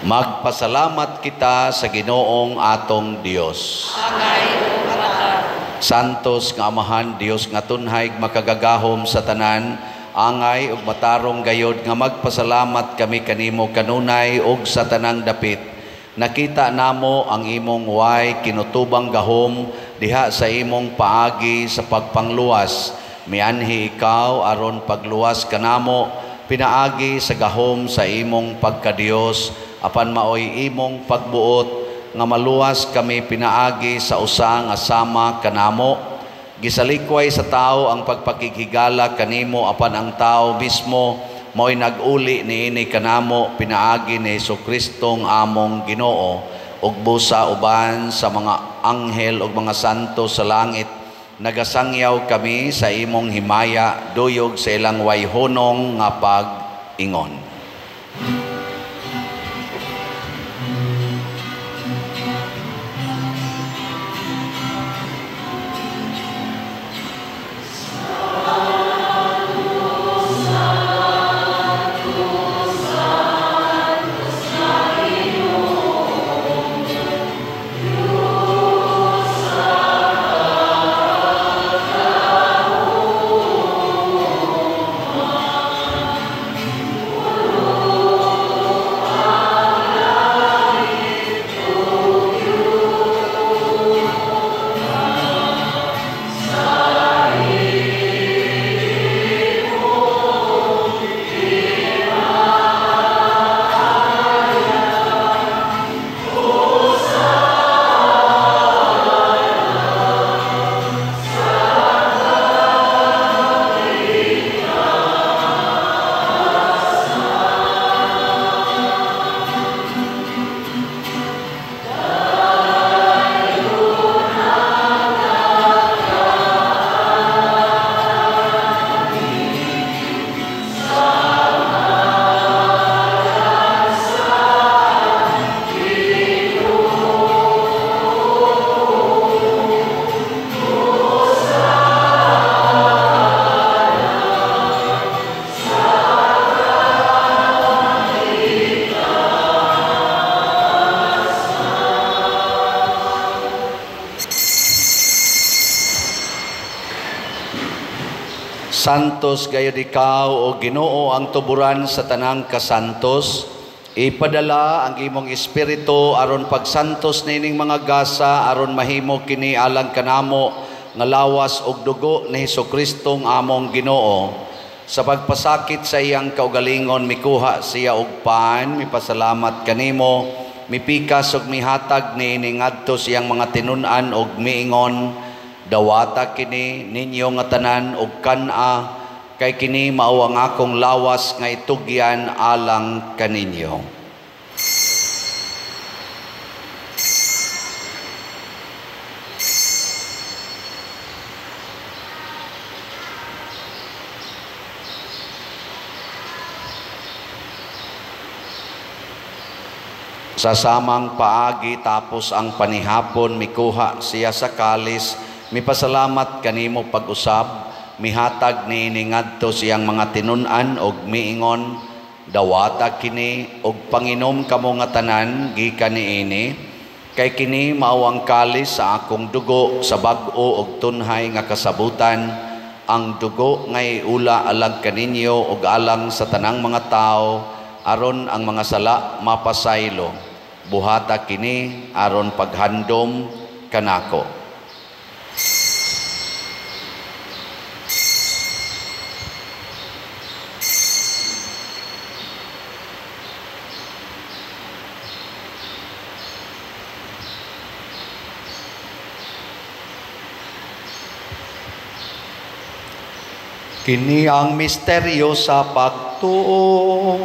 Magpasalamat kita sa Ginoong atong Dios. Angay ug matarong. Santos nga Amahan, Dios nga tunhay makagagahom sa tanan, angay ug matarong gayod nga magpasalamat kami kanimo kanunay ug sa tanang dapit. Nakita namo ang imong way kinutubang gahom diha sa imong paagi sa pagpangluwas. Mianhi ikaw aron pagluwas kanamo pinaagi sa gahom sa imong pagkadios, apan maoy imong pagbuot nga maluwas kami pinaagi sa usa nga sama kanamo. Gisalikway sa tao ang pagpakighigala kanimo, apan ang tao mismo maoy nag-uli niini kanamo pinaagi ni Hesukristo nga among Ginoo. Ug busa uban sa mga anghel ug mga santo sa langit, nagasangyaw kami sa imong himaya duyog sa ilang wayhunong nga pag-ingon. Santos gayud ikaw, o Ginoo, ang tuburan sa tanang kasantos. Ipadala ang imong espiritu aron pagsantos nining mga gasa, aron mahimo kini alang kanamo nga lawas ug dugo ni Hesukristo nga among Ginoo. Sa pagpasakit sa iyang kaugalingon, mikuha siya og pan, mipasalamat kanimo, mipikas ug mihatag niini ngadto siyang mga tinun-an ug miingon, dawata kini ninyo nga tanan og kan-a, kay kini mao ang akong lawas nga itugyan alang kaninyo. Sa samang paagi tapos ang panihapon, mikuha siya sa kalis, mipasalamat kanimo pag-usab, mihatag niini ngadto siyang mga tinun-an og miingon, dawata kini og panginom kamo nga tanan gikan niini, kay kini mao ang kalis sa akong dugo sa bag-o og tunhay nga kasabutan, ang dugo nga iula alang kaninyo og alang sa tanang mga tawo, aron ang mga sala mapasaylo. Buhata kini aron paghandom kanako. Kini ang misteryo sa pagtuo.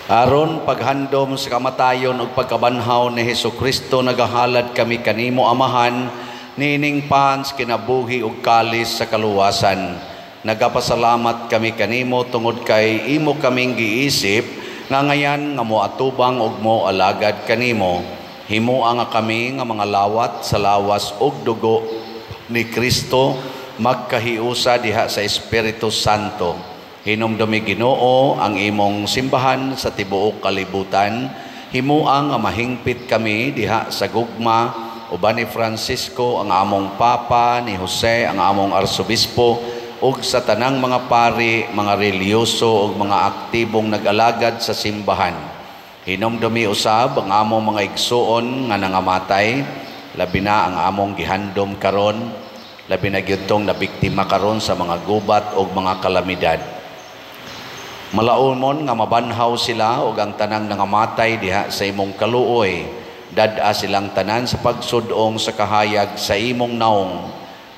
Aron paghandom sa kamatayon ug pagkabanhaw ni Hesukristo, nagahalad kami kanimo Amahan niining pans kinabuhi ug kalis sa kaluwasan. Nagapasalamat kami kanimo tungod kay imo kaming giisip nga ngayan nga moatubang ug moalagad kanimo. Himoa nga kami nga mga lawat sa lawas ug dugo ni Kristo magkahiusa diha sa Espiritu Santo. Hinumdumi Ginoo ang imong simbahan sa tibuok kalibutan. Himoa nga mahingpit kami diha sa gugma uban ni Francisco ang among Papa, ni Jose ang among Arsobispo, ug sa tanang mga pari, mga relihiyoso ug mga aktibong nag-alagad sa simbahan. Hinumdumi usab ang among mga igsuon nga nangamatay, labi na ang among gihandom karon, labi na gyud tong nabiktima karon sa mga gubat ug mga kalamidad. Malaumon nga mabanhaw sila ug ang tanang nangamatay diha sa imong kaluoy. Dad-a silang tanan sa pagsudong sa kahayag sa imong naong.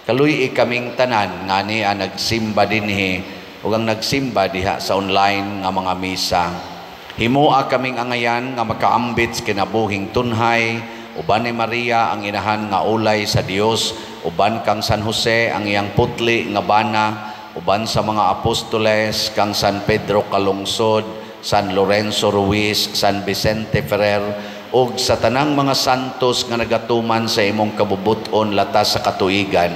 Kaluy-i kaming tanan ngani ang nagsimba dinhi ug ang nagsimba diha sa online nga mga misa. Himoa kaming angayan nga makaambit sa kinabuhing tunhay uban ni Maria ang inahan nga ulay sa Dios, uban kang San Jose ang iyang putli nga bana, uban sa mga apostoles kang San Pedro Calungsod, San Lorenzo Ruiz, San Vicente Ferrer, ug sa tanang mga santos nga nagatuman sa imong kabubut-on latas sa katuigan.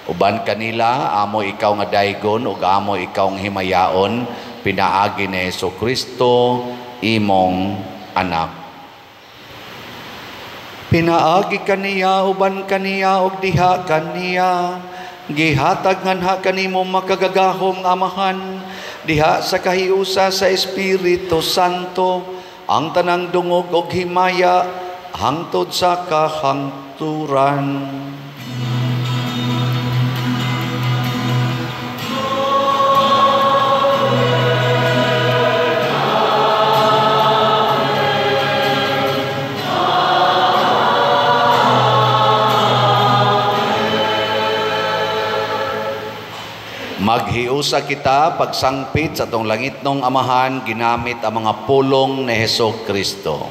Uban kanila amo ikaw nga daygon ug amo ikaw nga himayaon, pinaagi ni Hesukristo imong anak. Pinaagi kaniya, uban kaniya ug diha kaniya, gihatag nganha kanimo makagagahom nga Amahan diha sa kahiusa sa Espiritu Santo ang tanang dungog og himaya hangtod sa kahangturan. Maghiusa kita pagsangpit sa atong langitnong Amahan ginamit ang mga pulong ni Hesukristo.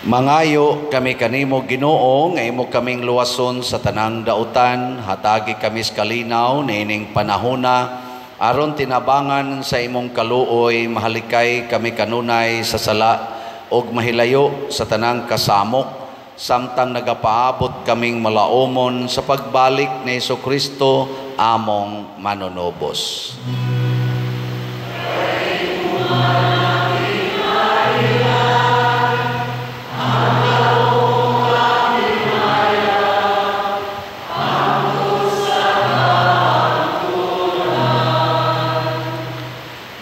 Mangayo kami kanimo Ginoo nga imo kaming luwason sa tanang dautan, hatagi kami sa kalinaw niining panahona aron tinabangan sa imong kaluoy, mahalikay kami kanunay sa sala ug mahilayo sa tanang kasamok, samtang nagapaabot kaming malaumon sa pagbalik ni Hesukristo among manunubos.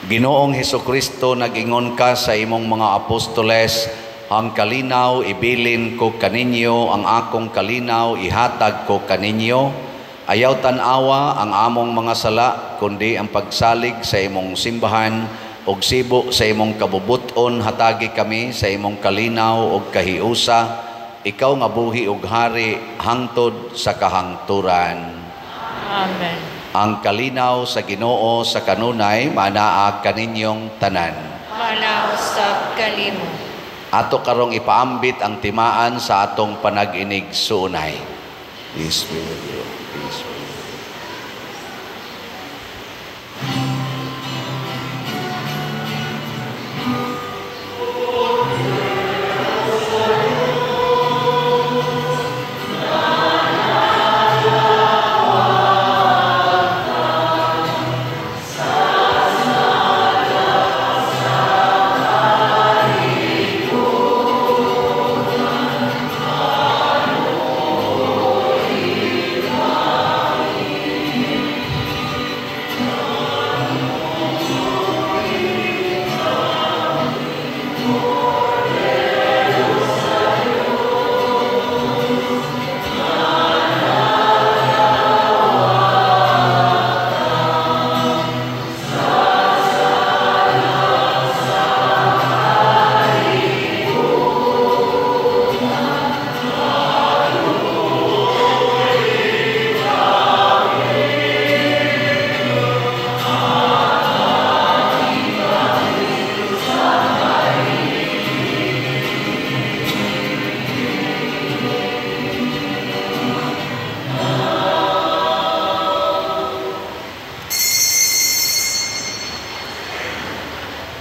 Ginoong Hesukristo, nag-ingon ka sa imong mga apostoles, ang kalinaw ibilin ko kaninyo, ang akong kalinaw ihatag ko kaninyo. Ayaw tan-awa ang among mga sala, kundi ang pagsalig sa imong simbahan ug sibo sa imong kabubuton, hatagi kami sa imong kalinaw ug kahiusa. Ikaw nga buhi ug hari hangtod sa kahangturan. Amen. Ang kalinaw sa Ginoo sa kanunay manaa kaninyong tanan. Manaa usab kanimo. Ato karong ipaambit ang timaan sa atong panag-inig suunay. Peace be with you. Peace be with you.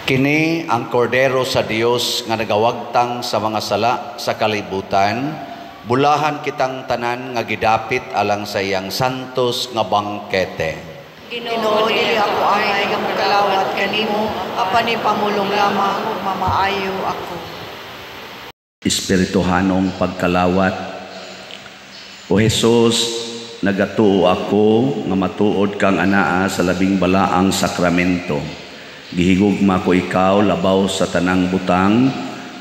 Kini ang kordero sa Dios nga nagawagtang sa mga sala sa kalibutan, bulahan kitang tanan nga gidapit alang sa iyang santos nga bangkete. Ginoo, dili ako angay nga mokalawat kanimo, apan ipamulong lamang ug mamaayo ako. Espirituhanong pagkalawat. O Jesus, nagatuo ako nga matuod kang anaa sa labing balaang sakramento. Gihigugma ko ikaw labaw sa tanang butang,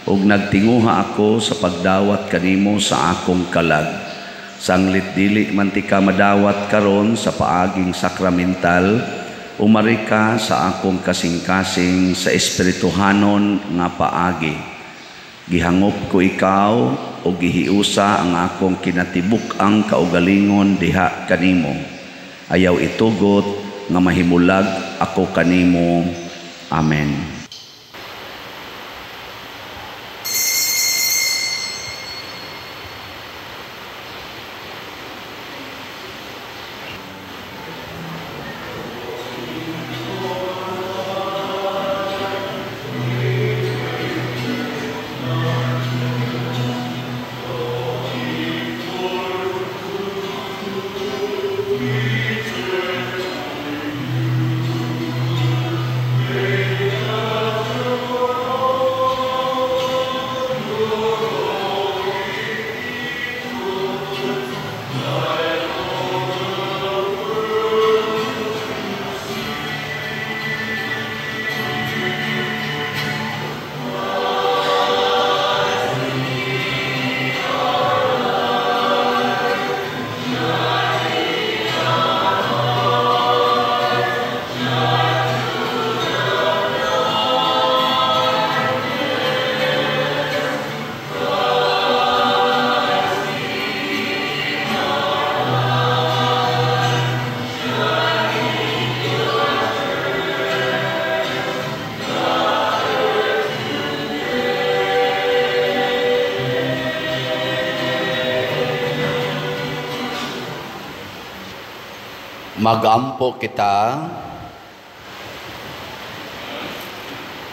ug nagtinguha ako sa pagdawat kanimo sa akong kalag. Sanglit dili man ti ka madawat karon sa paaging sakramental, umari ka sa akong kasing-kasing sa espirituhanon nga paagi. Gihangop ko ikaw ug gihiusa ang akong kinatibuk-ang kaugalingon diha kanimo. Ayaw itugot nga mahimulag ako kanimo. Amen. Magampo kita.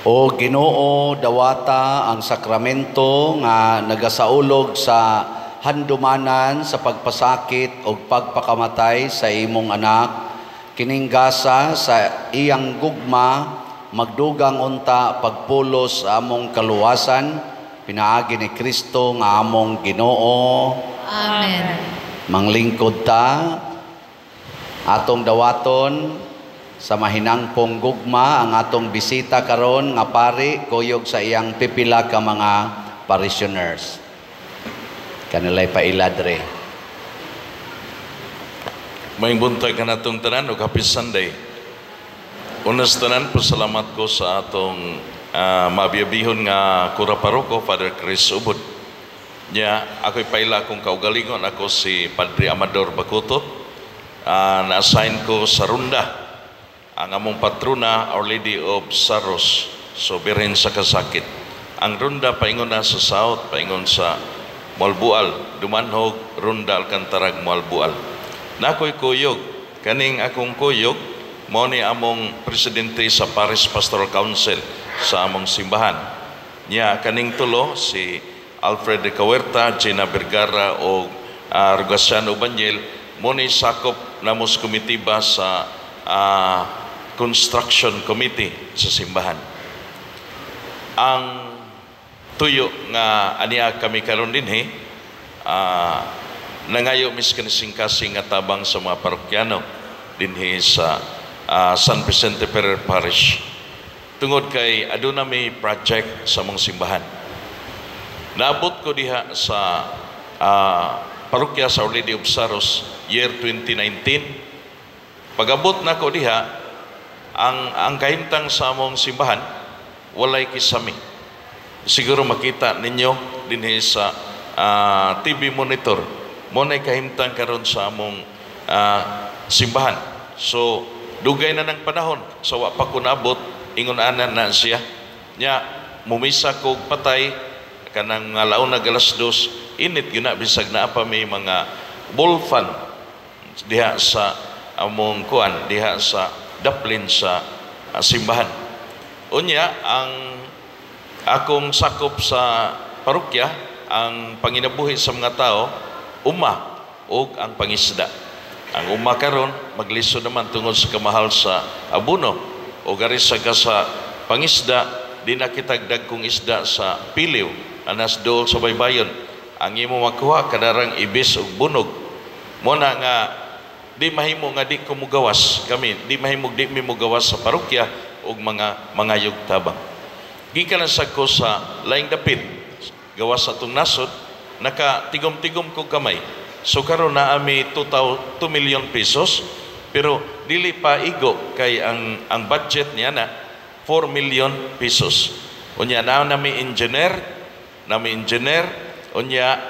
O Ginoo, dawata ang sakramento nga nagasaulog sa handumanan sa pagpasakit o pagpakamatay sa imong anak, kining gasa sa iyang gugma, magdugang unta pagpulos sa among kaluwasan, pinaagi ni Kristo nga among Ginoo. Amen. Manglingkod ta, atong dawaton Sa mahinangpong gugma ang atong bisita karon nga pari kuyog sa iyang pipila ka mga parishioners. Kanilay pailadre. Maayong buntag kanatong tanan ug happy Sunday. Una sa tanan, pasalamat ko sa atong mabiyabihon nga kura paroko, Father Chris Ubod. Nya, ako'y paila akong kaugalingon, ako si Padre Amador Bakutot. Na-assign ko sa Ronda. Ang among patrona, Our Lady of Saros, so Birhen sa Kasakit. Ang Ronda paingon na sa South, paingon sa Moalboal, Dumanjug, Ronda, Alcantarag, Moalboal. Nakoy kuyog, kaning akong kuyog, mao ni among presidente sa Parish Pastoral Council sa among simbahan. Nya kaning tulo si Alfred de Cahuerta, Gina Vergara o Rogaciano Banyel, mo ni sakop namo sa komitiba sa construction committee sa simbahan. Ang tuyo nga aniya kami karon dinhi, nangayo mis kanising-kasing nga tabang sa mga parokyano dinhi sa San Vicente Ferrer Parish. Tungod kay aduna may project sa among simbahan. Naabot ko diha sa parokya sa Our Lady of Saros year 2019. Pag-abot nako diha, ang kahimtang sa among simbahan walay kisami. Siguro makita ninyo dinhi sa TV monitor. Mo nay kahimtang karon sa among simbahan. So dugay na ng panahon sa wa pa ko naabot, ingon ana na siya. Nya mumisa kog patay kanang nga launa 2:00, init gyud na bisag naa pa may mga wall fan diha sa among kuan, diha sa daplin sa simbahan. Unya ang akong sakop sa parokya, ang panginabuhi sa mga tao, uma ug ang pangisda. Ang uma karon maglisod naman tungod sa kamahal sa abono, o gari sa ka sa pangisda, di na kitag dagkong isda sa piliw anas dool sa baybayon. Ang imo makuha kadarang ibis ug bunog. Mo na nga di mahimo nga di ko mugawas kami, di mahimo di mi mugawas sa parokya ug mga mangayog tabang. Gikan sa ko sa laing dapit gawas sa atong nasod, nakatigom-tigom ko kamay. So karon naa mi 2 million pesos, pero dili pa igo kay ang budget niya na 4 million pesos. Unya naa nami engineer, nami engineer, unya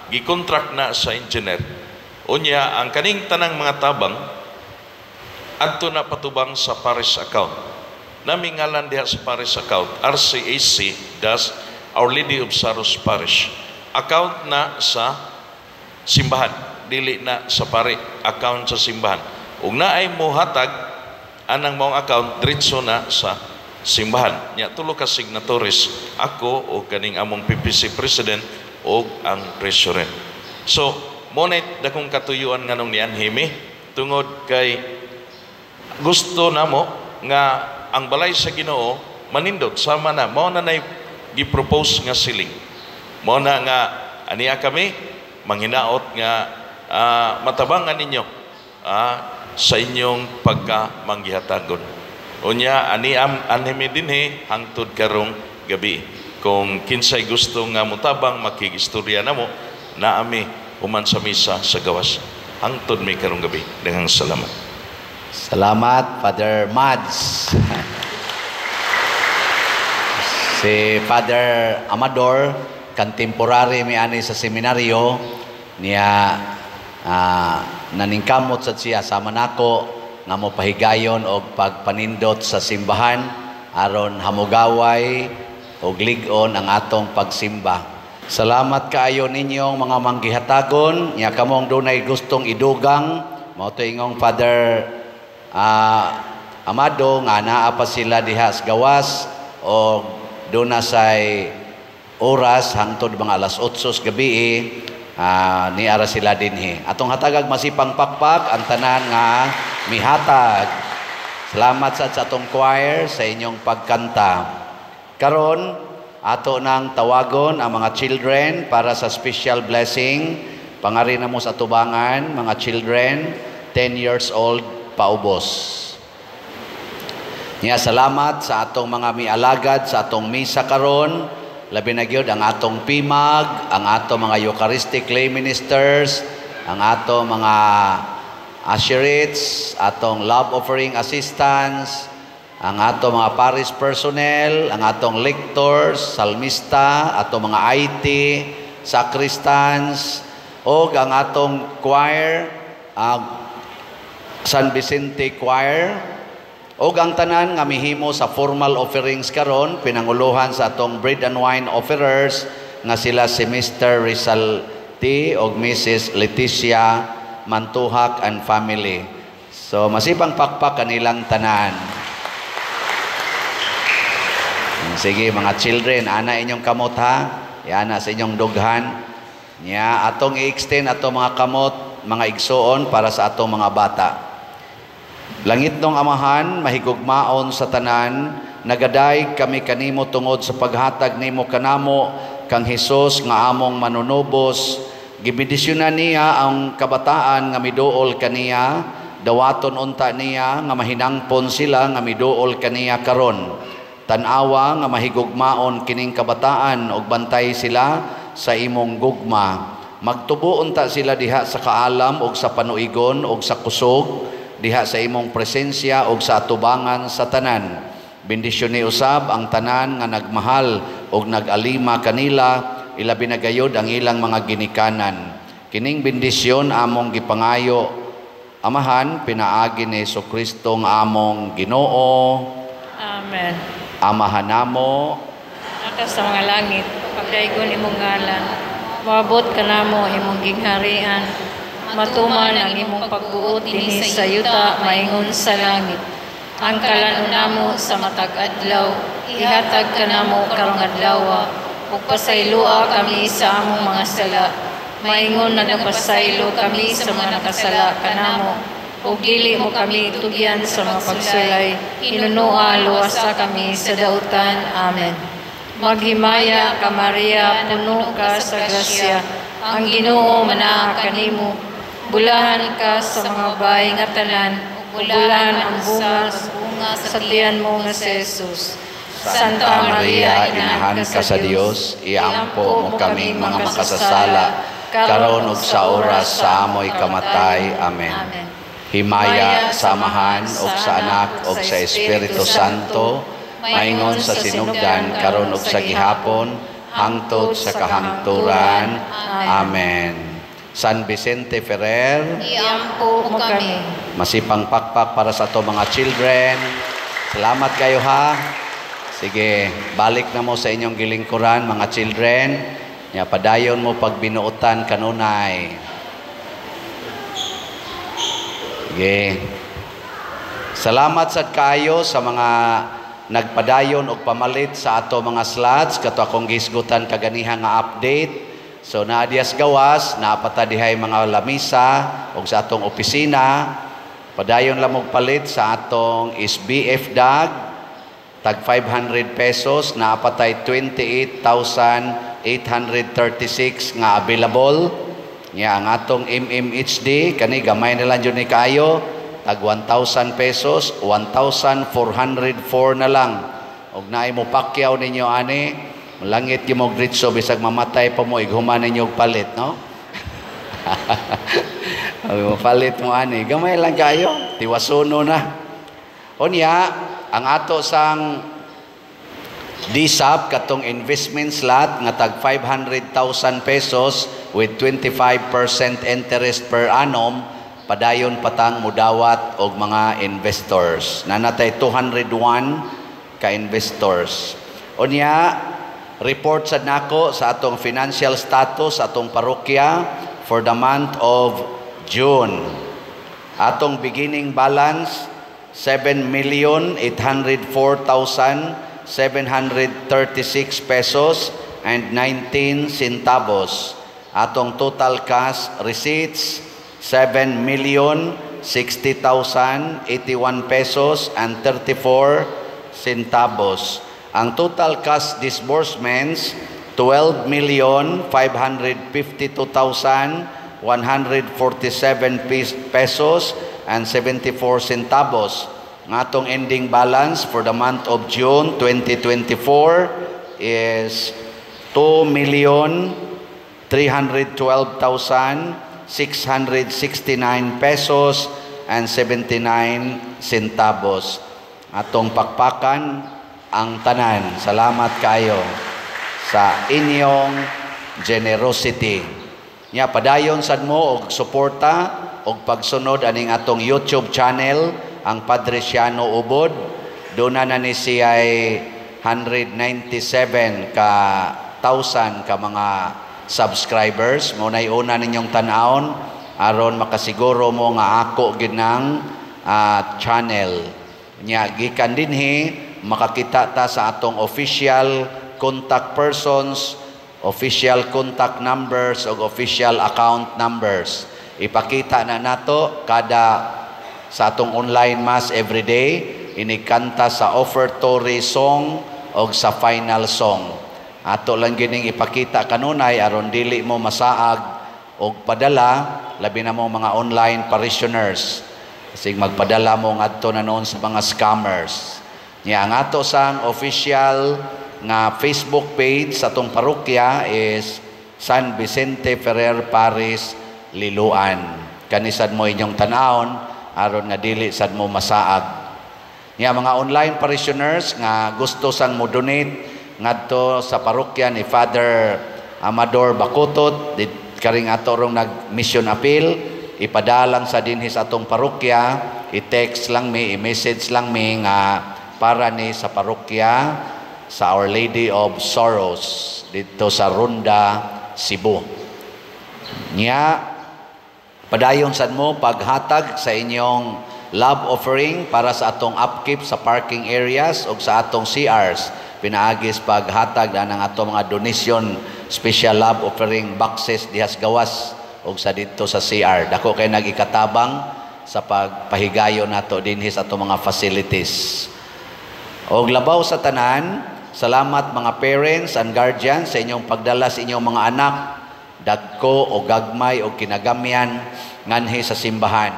gikontrakt na sa engineer. Unya ang kaning tanang mga tabang adto na patubang sa parish account. Nami ngalan diha sa parish account RCAC dash Our Lady of Saros Parish. Account na sa simbahan, dili na sa pari, account sa simbahan. Ug naay mohatag anang maong account diretso na sa simbahan. Nya tulo ka signatories, ako o kaning among PPC president o ang treasurer. So mo na dakong katuyuan nganong nianhi mi tungod kay gusto namo nga ang balay sa Ginoo manindot sama na mao na nay gi-propose nga siling. Mao na nga aniya kami manghinaot nga matabangan ninyo sa inyong pagka manggihatagon. Unya ani anhi mi dinhi hangtod karong gabi. Kung kinsay gusto nga motabang makigistorya namo, naami human sa misa sa gawas. Hangtod mi karong gabi. Daghang salamat. Salamat, Father Mads. Si Father Amador, contemporary mi ani sa seminaryo niya, naningkamot sad siya sama nako nga mo pahigayon og pagpanindot sa simbahan aron hamugaway og lig-on ang atong pagsimba. Salamat kaayo ninyong mga manggihatagon nya kamong dunay gustong idugang mao to ingong Father Amado nga naa pa sila diha sa gawas og duna say oras hangtod mga 8:00 sa gabi, niara sila dinhi. Atong hatagag masipang pakpak ang tanan nga mihatag. Salamat sad sa atong choir sa inyong pagkanta. Karon ato nang tawagon ang mga children para sa special blessing. Pangari na mo sa tubangan mga children 10 years old paubos. Nya salamat sa atong mga mialagad sa atong misa karon, labi na gyud ang atong PIMAG, ang atong mga Eucharistic lay ministers, ang atong mga usherates, atong love offering assistants, ang atong mga parish personnel, ang atong lectors, salmista, atong mga IT, sacristans, og ang atong choir, ang San Vicente Choir, og ang tanan nga mihimo sa formal offerings karon, pinanguluhan sa atong bread and wine offerers nga sila si Mr. Rizal T og Mrs. Leticia Mantuhak and family. So masipang pakpak kanilang tanan. Sige mga children, ana inyong kamot ha. Iana sa inyong dughan. Nya atong i-extend atong mga kamot, mga igsuon para sa atong mga bata. Langit nong Amahan, mahigugmaon sa tanan, nagadayeg kami kanimo tungod sa paghatag nimo kanamo kang Hesus nga among manunubos. Gibendisyonan niya ang kabataan nga miduol kaniya, dawaton unta niya nga mahinangpon sila nga miduol kaniya karon. Tan-awa nga mahigugmaon kining kabataan ug bantay sila sa imong gugma. Magtubo unta sila diha sa kaalam ug sa panuigon ug sa kusog diha sa imong presensya ug sa atubangan sa tanan. Bendisyon ni usab ang tanan nga nagmahal ug nagalima kanila, ilabi na gayod ang ilang mga ginikanan. Kining bendisyon among gipangayo, Amahan, pinaagi ni Hesukristo nga among Ginoo. Amen. Amahan namo, Naka sa mga langit, pagdaygon imong ngalan, moabot kanamo imong gingharian, matuman ang imong pagbuot dinhi sa yuta maingon sa langit. Ang kalanon namo sa matag adlaw, ihatag kanamo karong adlaw, ug pasayloa kami sa among mga sala, maingon nagapasaylo kami sa mga nakasala kanamo, ug dili mo kami tugyan sa mga pagsulay, hinunoa luwasa kami sa dautan. Amen. Maghimaya ka Maria, puno ka sa grasya, ang Ginoo manaa kanimo. Bulahan ka sa mga babae nga tanan, ug bulahan ang bunga sa tiyan mo nga si Jesus. Santa Maria, inahan ka sa Dios, iampo mo kaming mga makasasala, karon ug sa oras sa amoy kamatay. Amen. Himaya sa Amahan ug sa Anak ug sa Espiritu Santo, maingon sa sinugdan karon ug sa gihapon, hangtod sa kahangturan. Amen. San Vicente Ferrer, iampo mo kami. Masipang pakpak para sa ato mga children. Salamat kayo ha. Sige, balik na mo sa inyong gilingkuran mga children. Nya padayon mo pagbinuotan kanunay. Sige. Salamat sad kaayo sa mga nagpadayon og pamalit sa ato mga slots kato akong gisgutan kaganiha nga update. So naa diyas gawas, naa pa dihay mga lamisa og sa atong opisina. Padayon lang og palit sa atong SBF dag tag 500 pesos, naa pa tay 28,836 nga available. Nya ang atong MMHD kani gamay na lang jud ni kaayo, tag 1,000 pesos, 1,404 na lang. Og naay mo pakyaw ninyo ani, malangit gyud mo gritso bisag mamatay pa mo ighuman ninyo og palit, no? Mo palit mo ani, gamay lang kayo, tiwasuno na. Unya, ang ato sang DSAP katong investment slot nga tag 500,000 pesos with 25% interest per annum, padayon patang mudawat og mga investors. Nanatay 201 ka investors. Unya, report sad nako sa atong financial status sa atong parokya for the month of June. Atong beginning balance 7,804,736 pesos and 19 centavos. Atong total cash receipts 7,060,081 pesos and 34 centavos. Ang total cash disbursements 12,552,147 pesos and 74 centavos. Ang atong ending balance for the month of June 2024 is 2,312,669 pesos and 79 centavos. Atong pakpakan ang tanan. Salamat kayo sa inyong generosity. Nya padayon sad mo og suporta og pagsunod aning atong YouTube channel, ang Padre Siano Ubod. Doon na ni siya 197 ka thousand ka mga subscribers. Mo nay una ninyong tan-awon aron makasiguro mo nga ako gid ng channel. Nya gikan dinhi makakita ta sa atong official contact persons, official contact numbers ug official account numbers. Ipakita na nato kada sa atong online mass everyday, inikanta sa offertory song o sa final song. Ato lang gining ipakita kanunay aron dili mo masaag og padala, labi na mo mga online parishioners. Kasi magpadala mo ngadto na noon sa mga scammers. Nya ang ato sang official nga Facebook page sa atong parokya is San Vicente Ferrer Parish, Liloan. Kanisad mo inyong tan-awon aron nga dili sad mo masaag. Nya mga online parishioners nga gusto sang mo donate ngadto sa parokya ni Father Amador Bakutot, karing ato rong nag-mission appeal, ipadalang sa dinhi sa atong parokya, i-text lang mi, i-message lang mi nga para ni sa parokya sa Our Lady of Sorrows dito sa Ronda, Cebu. Nya padayon sad mo paghatag sa inyong love offering para sa atong upkeep sa parking areas o sa atong CRs. Pinaagis paghatag na ng atong mga donation special love offering boxes dihas gawas o sa dito sa CR. Dako kay nagikatabang sa pagpahigayon nato dinhi sa atong mga facilities. Og labaw sa tanan, salamat mga parents and guardians sa inyong pagdala sa inyong mga anak, dagko o gagmay o kinagamyan nganhi sa simbahan.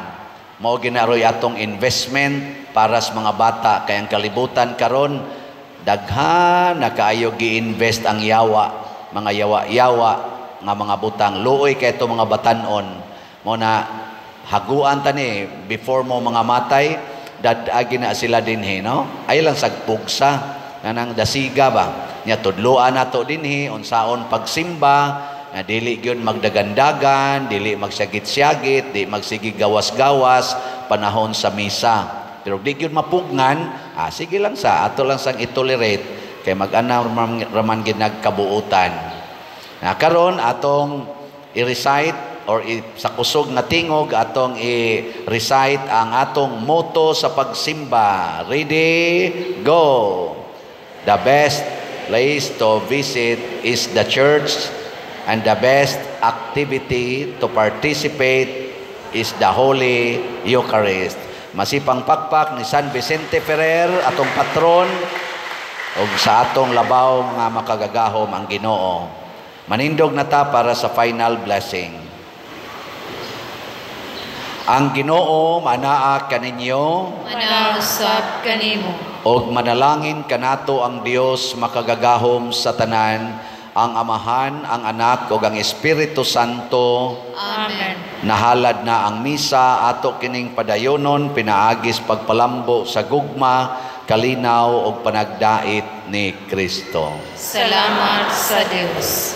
Mao ginaroy atong investment para sa mga bata kay ang kalibutan karon daghan na kaayo gi-invest ang yawa, mga yawa-yawa nga mga butang. Luoy kay ito mga batanon. Mo na haguan tani before mo mga matay, dad-agi na sila dinhi, no? Ay lang sagpugsa nang dasiga ba. Nya tudloan nato dinhi unsaon pagsimba, na dili gyud magdagandagan, dili magsyagit-syagit, di magsige gawas-gawas panahon sa misa. Pero di gyud mapugnan, sige lang sa ato lang sang itolerate kay mag-ana raman gyud nagkabuotan. Na karon atong i-recite or sa kusog nga tingog atong i-recite ang atong motto sa pagsimba. Ready, go. The best place to visit is the church, and the best activity to participate is the Holy Eucharist. Masipang pakpak ni San Vicente Ferrer, atong patron, ug sa atong labaw nga makagagahom ang Ginoo. Manindog na ta para sa final blessing. Ang Ginoo manaa kaninyo, manausab kanimo, og manalangin kanato ang Dios makagagahom sa tanan, ang Amahan, ang Anak ug ang Espiritu Santo. Amen. Nahalad na ang misa ato kining padayonon pinaagis pagpalambo sa gugma, kalinaw ug panagdait ni Kristo. Salamat sa Dios.